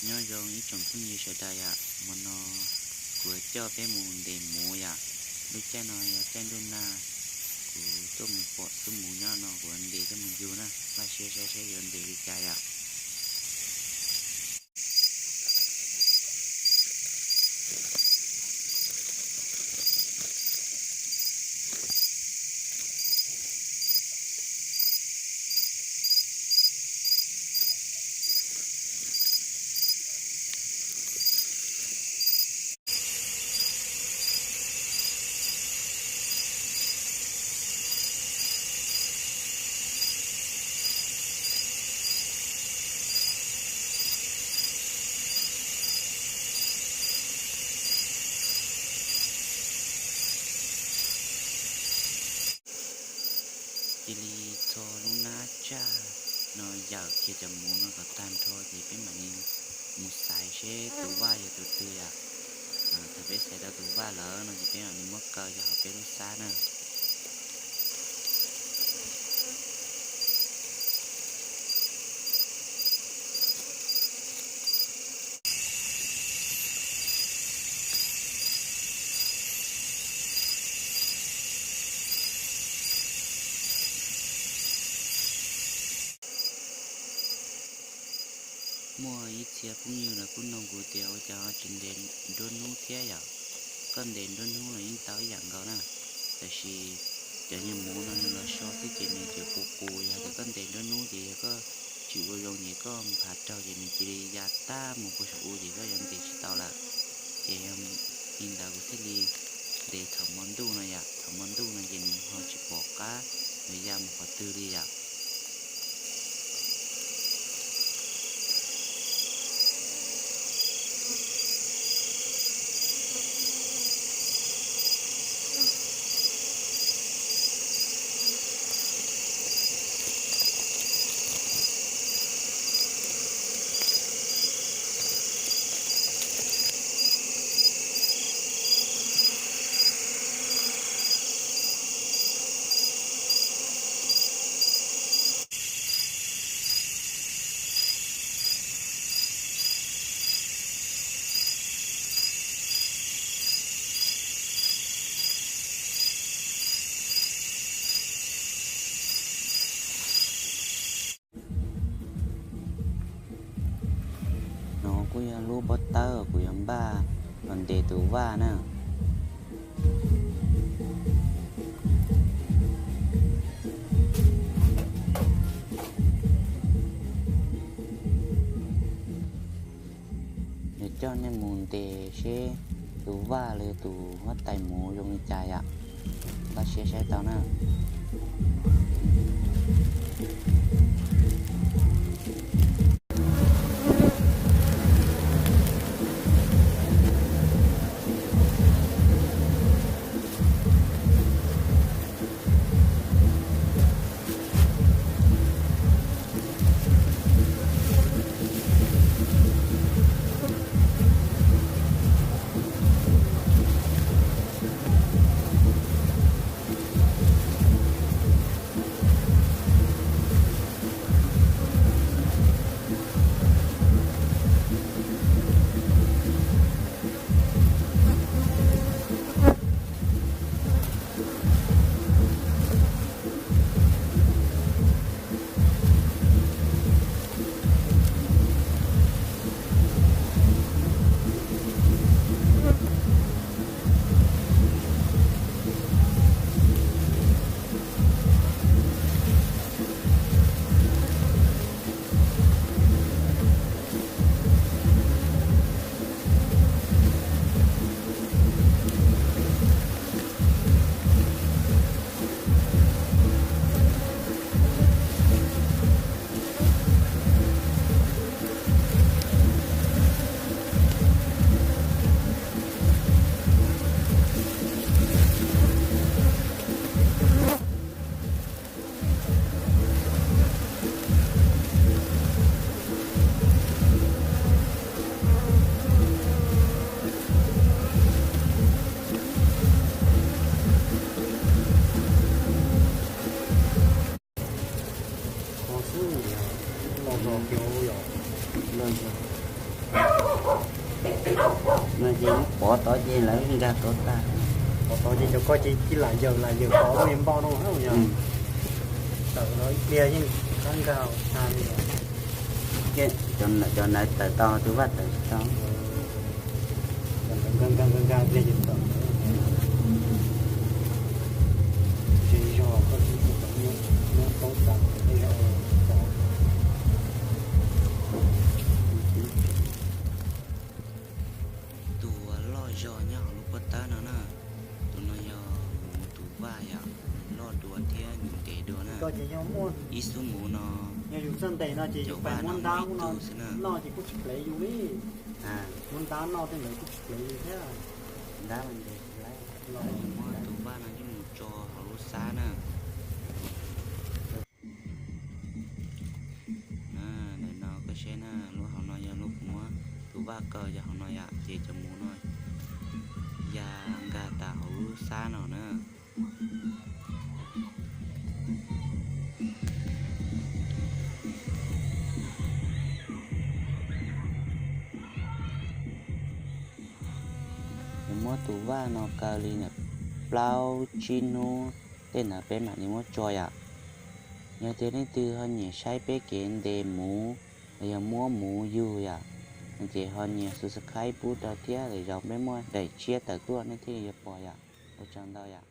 Nyob zoo ib tsoom phooj ywg sawv daws yom, hmo no kuv coj peb mus ntes muv yom. Lub caij no yog caij ntuj nag, kuv tuaj mus pom xub muv nyob no kuv ntes coj mus yug na, npaj siab saib seb yuav ntes li cas yom. Cia li txho lub hnab tsaj no yawm kiag cov muv no kom tag nrho ces peb mam li mus xaiv seb tus vaj yog tus twg yom. Thaum peb xaiv tau tus vaj lawm no ces peb mam li muab kaw rau hauv peb lub xab na. Muaj ib txhia phooj ywg lawv kuj nug kuv tias ua cas ho tsis ntes nruab hnub thiab yom. Koj ntes nruab hnub los yeej tau ib yam nkaus na, tab sis cov niag muv no nws los so xwb ces nws tseem qus qus, yog tias koj ntes nruab hnub ces yog koj tsis ua zoo ces koj nphav raug ces nws cia li ya tag mus puag saum u ces koj yuav ntes tsis tau lawm. Ces yog li ntawd kuv thiaj li ntes thaum hmo ntuj no yom, thaum hmo ntuj no ces nws ho tsis pom qab yuav ya mus qhov twg li yom. No kuj yog lub pob tawb kuv yuav npaj los ntes tus vaj na. Yuav coj nej mus ntes seb tus vaj los yog tus huab tais muv zoo li cas yom. Npaj siab saib tau na. Qhov xwb los zos kiag yom, lawm zos. No ces pov tod ces lawv nkag tod tag. Pov tod ces cov ko ces lam yawm lam yawm pov ua npoj no. Tawm no ib pliag yeej rov nkag tag li. Cov ntawd tawm tau, tus vaj tawm tsis tau. Nkag nkag nkag pliag ces tawm. Zej zog koj tsis tau muab paub tas tej zaum. Tus uas loj zog nyob hauv lub pob tawb no na, tus no yog muv tus vaj yom, nws loj dua thiab nws ntev dua na. Ib xub muv no cov vaj no muaj ib tug xwb na. Muab tus vaj no coj mus tso hauv lub xab na. Ntawm no koj saib na, lub hauv no yog lub kuv muab tus vaj kaw yog hauv no yom, ces cov muv no ya nkag tas hauv lub xab no na. Nws muab tus vaj no kaw li ntawm plaub tsib hnub tej ntawd peb mam li muab tso yom. Yog tias leej twg ho nyiam saib peb kev ntes muv los yog muab muv yug yom, ces ho nias subscribe pub rau thiab, lwm zaus peb muaj daim tshiab tawm tuaj nej thiaj li yuav pom yom. Ua tsaug ntau yom.